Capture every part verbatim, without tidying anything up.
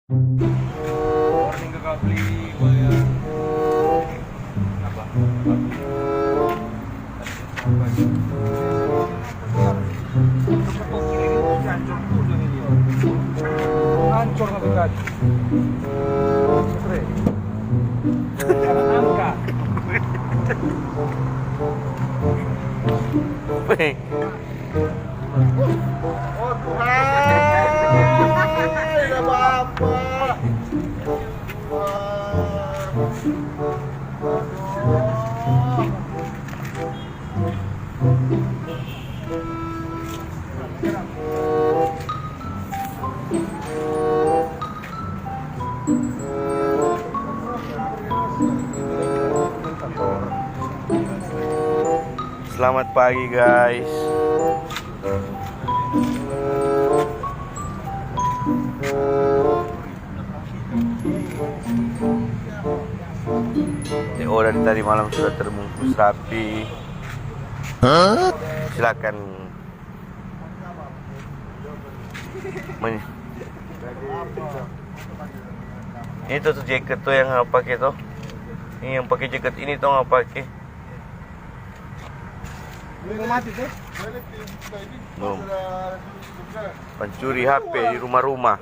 Warning ke Kapli, bayar. Apa? Apa? Hancur navigasi. Stres. Angka. Oh Tuhan, ada apa-apa. Selamat pagi, guys. Teh Oda dari tadi malam sudah terbungkus rapi. Silakan. Men-, ini tuh, tuh jaket tuh yang pake tuh. Ini yang pake jaket ini tuh nggak pake. Belum. Pancuri H P di rumah-rumah.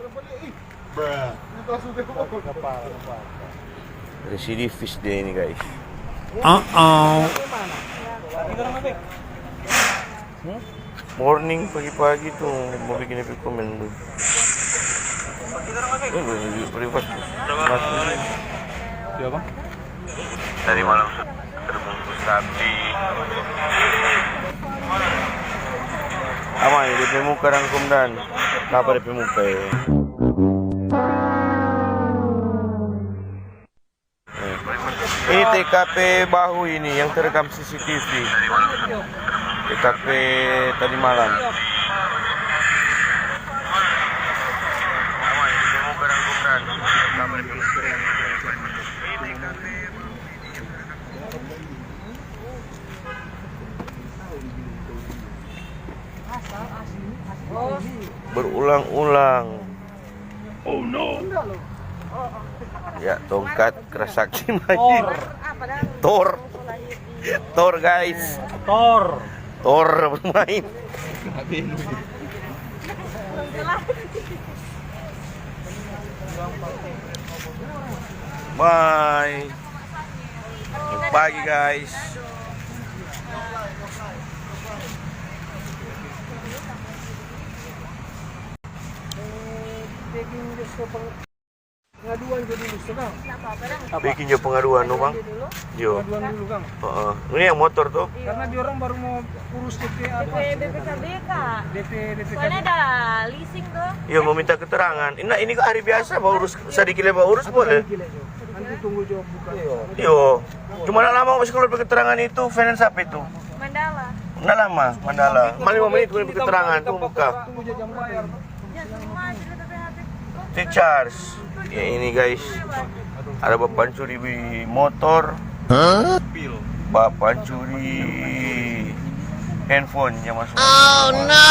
Residivis dia ini, guys. Uh-oh. Morning, pagi-pagi tuh mau bikin epic komen tuh. Eh, boleh di privat tuh. Masuk. Siapa? Tadi malam terbungkus rapi. Ama ya, D P muka rangkum dan. Kenapa D P muka ya? Eh. Ini T K P Bahu ini yang terekam C C T V. T K P tadi malam. Berulang-ulang. Oh no. Ya, tongkat keras sakti main. Tor. Tor. Tor, guys. Tor. Tor bermain. Bye. Pagi, guys. Pengaduan jo dulu, so, Kang. Bikin jo pengaduan, no, Bang? Jo. Pengaduan dulu, Kang. Heeh. Ini yang motor tuh? Karena dia orang baru mau urus D P apa? D P B P K B, Kak. D P, D P K B. Soalnya ada leasing tuh. Iya, mau minta keterangan. Ini, ini hari biasa, mau urus, sedikit lewat urus boleh? Nanti tunggu jawab buka. Iyo. Cuma nak lama masih keluar keterangan itu, finance apa itu? Mandala. Nggak lama, Mandala. Cuma lima menit keluar keterangan, tunggu buka. Tunggu jam berapa? Jam lima sudah sampai H P. Charge. Ya ini, guys. Ada bapancuri motor. Bapancuri handphone yang masuk. Oh no.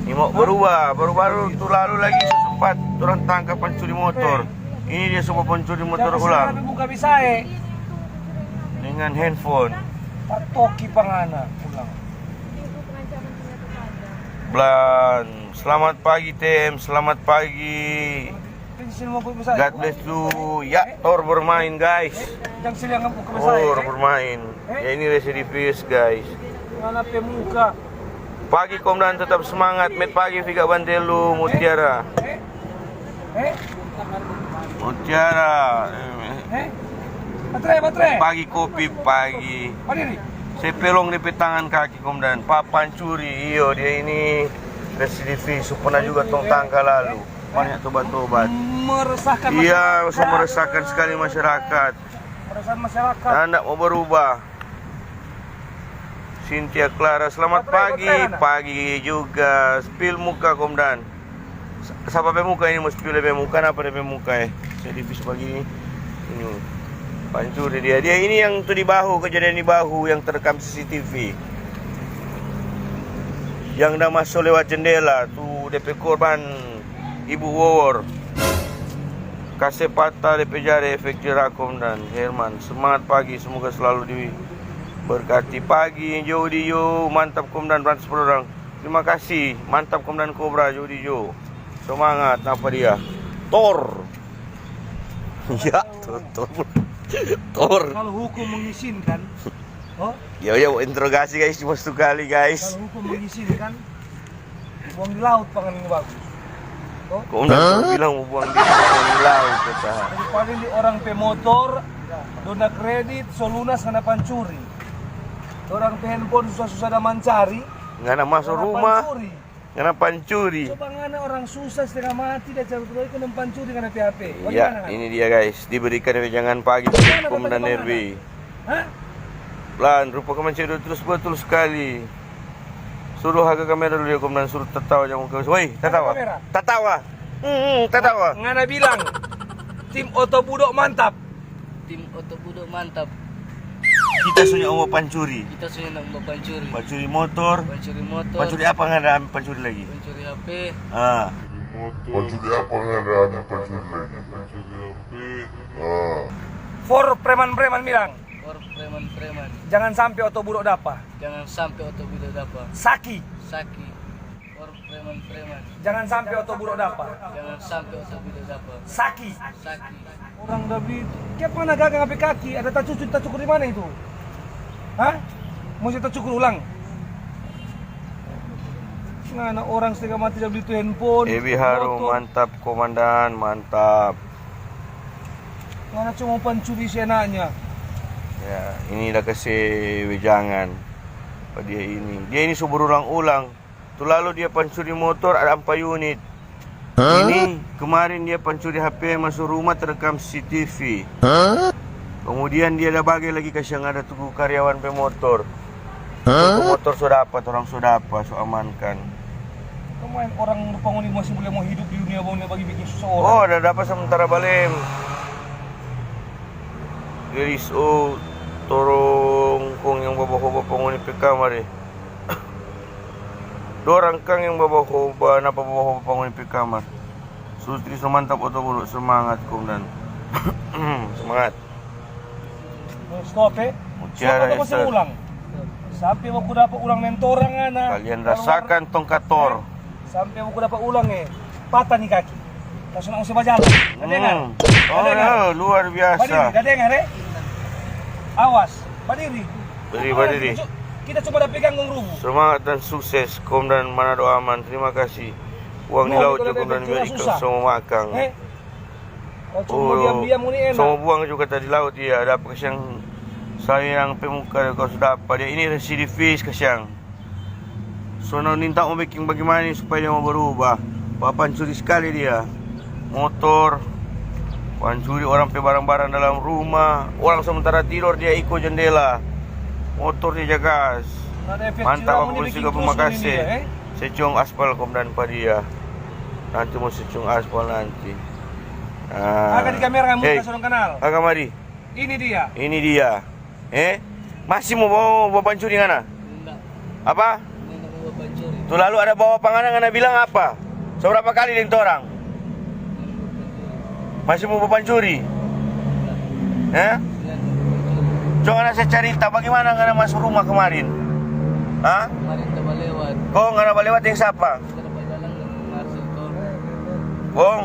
Ini mau berubah, baru-baru tu lalu lagi sempat orang tangkap pancuri motor. Ini dia semua pancuri motor ulang. Buka bisa, eh. Dengan handphone. Patoki pangana ulang. Blan, selamat pagi, Tem. Selamat pagi. God bless you. Ya, Tor bermain, guys. Tor bermain. Ya, ini residivis, guys. Pagi, Komdan, tetap semangat. Met pagi, Figa Bantelu, Mutiara. Mutiara. Pagi, kopi pagi. Se pelong de pe tangan kaki, Komdan. Papancuri, iyo, dia ini residivis. Su pernah juga tong tangka lalu. Banyak tobat-tobat. Meresahkan masyarakat. Iya, su meresahkan sekali masyarakat. Meresahkan masyarakat. Nda mau berubah. Cynthia Clara, selamat pagi. Pagi juga. Spill muka, Komdan. Sa-, sapa pe muka ini mo spill de pe muka? Napa de pe muka, eh? Jadi bis pagi ini. Ini. Pancuri dia. Dia ini yang tu di Bahu, kejadian di Bahu yang terekam C C T V. Yang da maso lewat jendela, tu de pe korban Ibu Wowor. Kase pata depe jare efek jerak, Komandan Herman. Semangat pagi, semoga selalu diberkati. Pagi, Jodi jo. Mantap, Komandan, mantap, orang. Terima kasih. Mantap, Komandan Kobra, Jodi jo. Semangat, napa dia? Tor. Ya, Tor, Tor. Tor. Kalau hukum mengizinkan, oh? Ya, ya, interogasi, guys, cuma satu kali, guys. Kalau hukum mengizinkan, buang di laut, pangan yang bagus. Oh? Kong udah bilang mau buang di, buang di laut, kata. Jadi paling di orang pe motor, dona kredit, so lunas ngana pancuri. Orang pe handphone susah-susah da mancari, ngana maso rumah, pancuri. Ngana pancuri. Coba ngana orang susah setengah mati, da cari tu, kong pancuri ngana pe H P. Ya, bagaimana ngana? Ini dia, guys, diberikan wejangan pagi, bagaimana, Komandan R B. Hah? Lan, rupa kemancing terus betul sekali. Suruh haga kamera dulu ya, Komandan, suruh tatawa, jangan ke, woi, tatawa. Kamera. Tatawa. Hmm, hmm, tatawa. Ngana bilang, tim Oto Budo mantap. Tim Oto Budo mantap. Kita sunya mau pancuri. Kita sunya nak mau pancuri. Pancuri motor. Pancuri motor. Pancuri apa ngana ada pancuri lagi? Pancuri H P. Ah. Pancuri apa ngana ada pancuri lagi? Pancuri H P. Ah. For preman-preman bilang. For preman-preman. Jangan sampe Oto Budo dapa. Jangan sampe Oto Budo dapa. Saki. Saki. For preman-preman. Jangan sampe Oto Budo dapa. Jangan sampe Oto Budo dapa. Saki. Saki. Orang da bli, kiapa ngana gagang H P kaki? Ada tacukur, tacukur di mana itu? Hah? Musti tacukur ulang? Ngana orang setengah mati da bli tu handphone, Ebi Harum, motor. Mantap, Komandan, mantap. Ngana cuma pancuri seenaknya. Ya, ini da kase wejangan pa dia ini. Dia ini so berulang-ulang. Tu lalu dia pancuri motor ada ampa unit. Hah? Ini kemarin dia pancuri H P maso rumah terekam C C T V. Hah? Kemudian dia da bage lagi kasiang ada tu karyawan pe motor. Hah? Tu motor so dapa, torang so dapa, so amankan. Kemarin orang rupa ngoni masih boleh mau hidup di dunia, ngoni bagi bikin susah orang. Oh, ada dapa sementara balem. Gelis, oh, torong kong yang babahoba pa ngoni pe kamar, eh. Dorang kang yang babahoba, napa babahoba pa ngoni pe kamar? Sutri so mantap, Oto Budo, semangat, Komandan. Semangat. Stop, eh. Mutiara Stop, Esther. Ulang. Sampe baku dapa ulang mentorang, ana. Kalian rasakan tongkat Tor. Sampe baku dapa ulang, eh. Patah ni kaki. Langsung, langsung bajalan. Da dengar? Hmm. Oh, da dengar? Ya, luar biasa. Badiri, da dengar, eh? Awas, badiri. Badiri, badiri. Kita cu-, kita cuma da pegang kong rubuh. Semangat dan sukses, Komandan Manado Aman. Terima kasih. Uang di laut, Komandan, biar ikan susah. Semua makang. Eh? Oh, cuma diam-diam ngoni enak. Sama buang juga tadi laut, iya. Ada apa kasiang sayang pe muka, kau sudah apa? Dia ini residivis kasiang. So, no, ninta mo beking bagimana ni supaya dia mo berubah. Bapancuri skali dia. Motor, pancuri orang pe barang-barang dalam rumah. Orang sementara tidor, dia iko jendela. Motor dia jaga. Mantap, aku juga terima kasih. Se ciong aspal, Komandan, pa dia. Nanti mo se ciong aspal nanti. Ah. Aga di kamera, muka so dong kanal. Aga mari. Ini dia. Ini dia. Eh? Masih mo, mo, mo pancuri ngana? Nda. Apa? Nda mo pancuri. Tu lalu ada bawa pa ngana, ngana bilang apa? So berapa kali deng torang? Nda mo pancuri. Masih mo pancuri? Nda. Eh? Nda mo pancuri. Coba ngana se carita, bagimana ngana maso rumah kemarin? Hah? Kemarin kita balewat. Kong ngana balewat deng sapa? Kita ada bajalang deng Marcel, kong. Kong?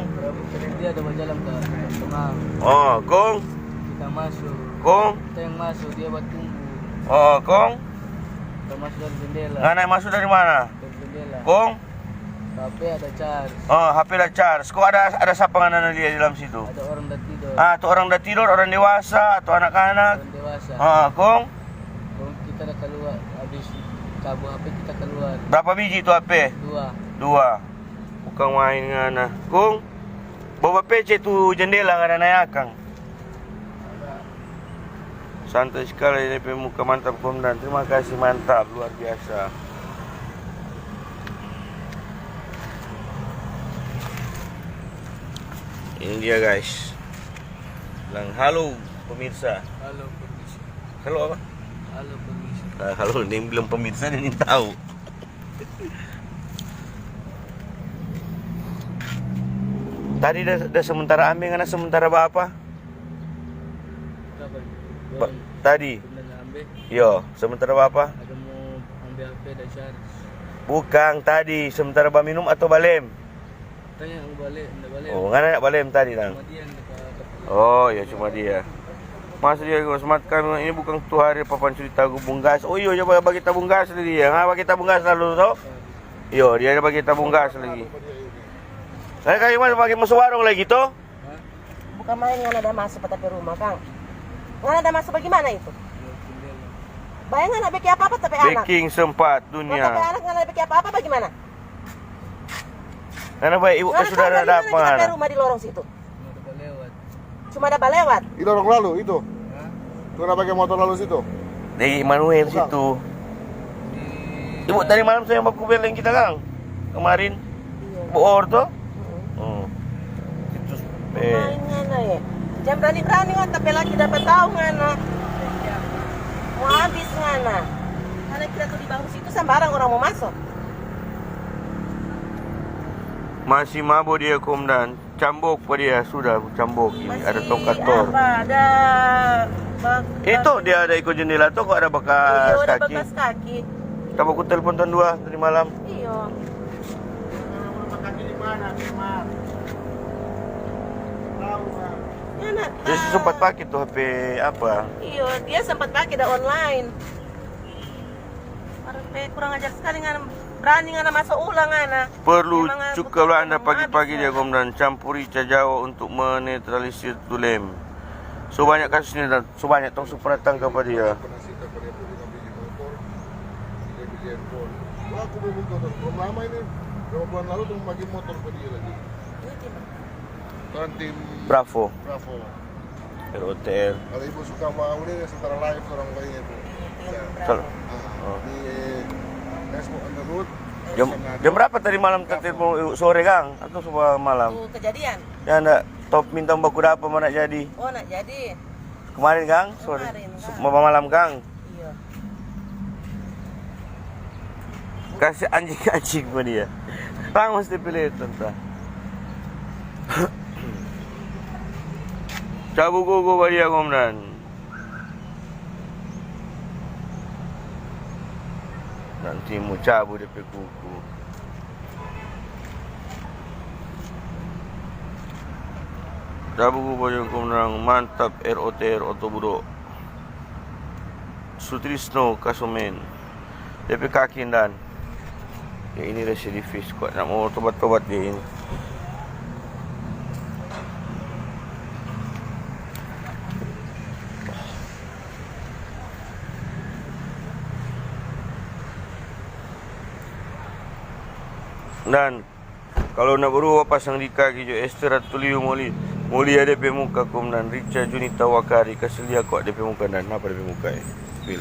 Dia ada bajalang ka rumah. Oh, kong? Kita maso. Kong? Kita yang maso, dia batunggu. Oh, kong? Kita maso dari jendela. Ngana maso dari mana? Dari jendela. Kong? H P ada charge. Oh, H P ada charge. Kong ada, ada sapa ngana lia di dalam situ? Ada orang da tidor. Ah, tu orang da tidor, orang dewasa atau anak-anak? Orang dewasa. Ah, kong? Kong kita da kaluar, abis cabu H P kita kaluar. Berapa biji tu H P? Dua. Dua. Bukang main ngana. Kong? Bawa pece tu jendela ngana nae akang. Santai skali depe muka, mantap, Komandan. Terima kasih, mantap, luar biasa. Ini dia, guys. Bilang halo, pemirsa. Halo, pemirsa. Halo apa? Halo, pemirsa. Ah, halo, dia bilang pemirsa, dia ni tahu. Tadi da, da sementara ambe, ngana sementara ba apa? Kapan? Ba-, tadi. Sementara ambe. Yo, sementara ba apa? Ada mau ambe H P da charge. Bukang, tadi sementara ba minum atau ba lem? Tanya, aku bale, nda bale. Oh, ngana nda ba lem tadi, nang? Cuma dia yang dekat. Oh, ya, cuma dia. Masa dia, Mas Mat, kan ini bukan tu hari papan cerita tabung gas. Oh, iyo, dia bagi tabung gas tadi dia. Ngana bagi tabung gas lalu, to? Iyo, dia ada bagi tabung gas lagi. Saya kayak mana bagi masuk warung lagi, to? Bukan main ngana ada masuk pa ta pe rumah, kang. Ngana ada masuk bagaimana itu? Bayang ngana beking apa-apa ta pe anak. Beking sempat dunia. Ngana ta pe anak ngana beking apa-apa bagaimana? Ngana bae ibu ke saudara dapa ngana? Rumah di lorong situ. Cuma ada balewat. Di lorong lalu itu. Cuma ada pakai motor lalu situ. Di Immanuel situ. Ibu tadi malam saya baku beleng kita, kang. Kemarin. Iya. Boor to? Mm-mm. Hmm. Itu. Main ngana ya. Jang brani-brani ngana, tapi lagi dapat tahu ngana. Mau habis ngana. Karena kita tuh di bangku situ sembarang orang mau masuk. Masih mabo dia, Komandan. Cambok pa dia, sudah cambok ini. Ada tongkat tor. Apa, ada bak-, itu dia ada iko jendela to, kok ada bakas kaki. Iyo, ada bakas kaki. Kita baku telepon tuan dua tadi malam. Iyo. Dia sempat pakai tuh H P apa? Iyo, dia sempat pakai da online. Orang pe kurang ajar sekali ngana, brani ngana maso ulang ngana. Perlu cuka Belanda pagi-pagi dia, Komandan, campur rica Jawa untuk menetralisir tu lem. So banyak kasus ni, dan so banyak tong su pernah tangkap pa dia. Pernah sita pa dia, dia beli motor, dia beli handphone. Wah, aku beli motor. Belum lama ini, berapa bulan lalu tong bagi motor pa dia lagi. Kan tim Bravo. Bravo. R O T R. Kalau ibu suka mau ni, sementara live orang lain itu. Iya, iya, kalau, ah, oh, di Facebook on the road. Jam, jam berapa tadi malam tadi mau sore, kang? Atau subuh malam? Tuh, kejadian. Ya, ndak. Top minta baku dapa mana jadi? Oh, nak jadi. Kemarin, kang? Sore. Kemarin, kang. Malam, kang? Iya. Kasih anjing-anjing pa dia. Orang mesti pilih tentang. Cabu kuku pa dia, Komandan. Nanti mo cabu depe kuku. Cabu kuku pa dia, Komandan. Mantap, R O T R Oto Budo. Sutrisno Kasomen. Depe kaki ndan. Ya, ini residivis, kok nda mau tobat-tobat dia ini. Dan Kalu nda berubah, pasang di kaki jo Ester Ratu Liu mo li-, mo lia depe muka, Komandan. Rica Junita Wakari, kasi lia kwa depe muka, nda napa depe muka, eh. Pil.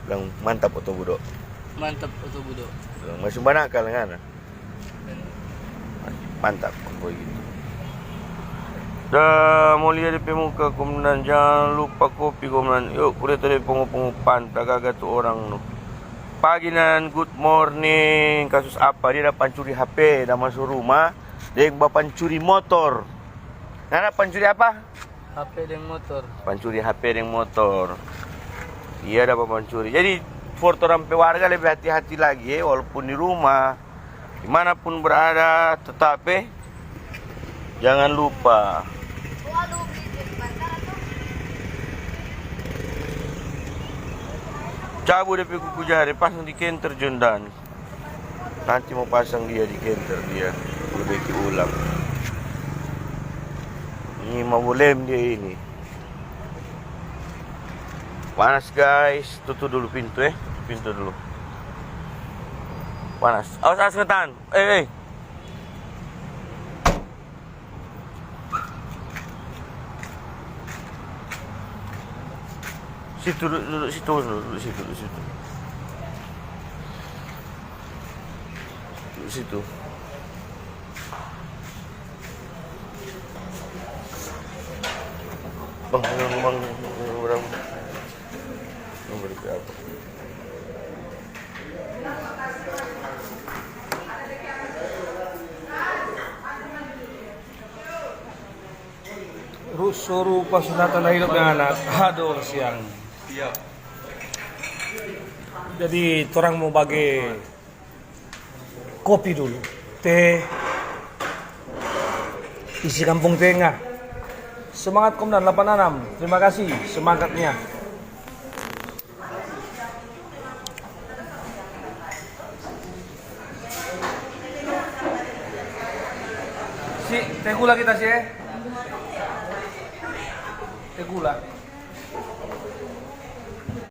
Bilang, "Mantap, Oto Budo." Mantap, Oto Budo. Bilang, "Masih banakal, ngana?" Mantap, bagitu. Da mo lia depe muka, Komandan. Jang lupa kopi, Komandan. Yo, kude tadi pungu-pungu panta, gaga tu orang no. Pagi nan good morning. Kasus apa? Dia da pancuri H P, da maso rumah, deng bapancuri motor. Ngana pancuri apa? H P deng motor. Pancuri H P deng motor. Iya, da bapancuri. Jadi, for torang pe warga lebe hati-hati lagi, eh, walaupun di rumah, dimanapun berada, tetap, eh, jangan lupa. Cabu depe kuku jari, pasang di kenter, Jondan. Nanti mo pasang dia di kenter dia. Perbaiki ulang. Ini mo bolem dia ini. Panas, guys. Tutu dulu pintu, eh. Tutu pintu dulu. Panas. Awas, awas, ngetan. Eh, eh. Situ, duduk, duduk situ, duduk situ, duduk situ. Duduk situ. Bang, bang, bang, bang, bang, bang, bang, apa? Soru pa sunatan da hidop deng anak. Aduh, siang. Jadi, torang mo bage kopi dulu. Teh isi Kampung Tengah. Semangat Komandan delapan enam. Terima kasih semangatnya. Si, teh gula kita si, eh. Teh gula.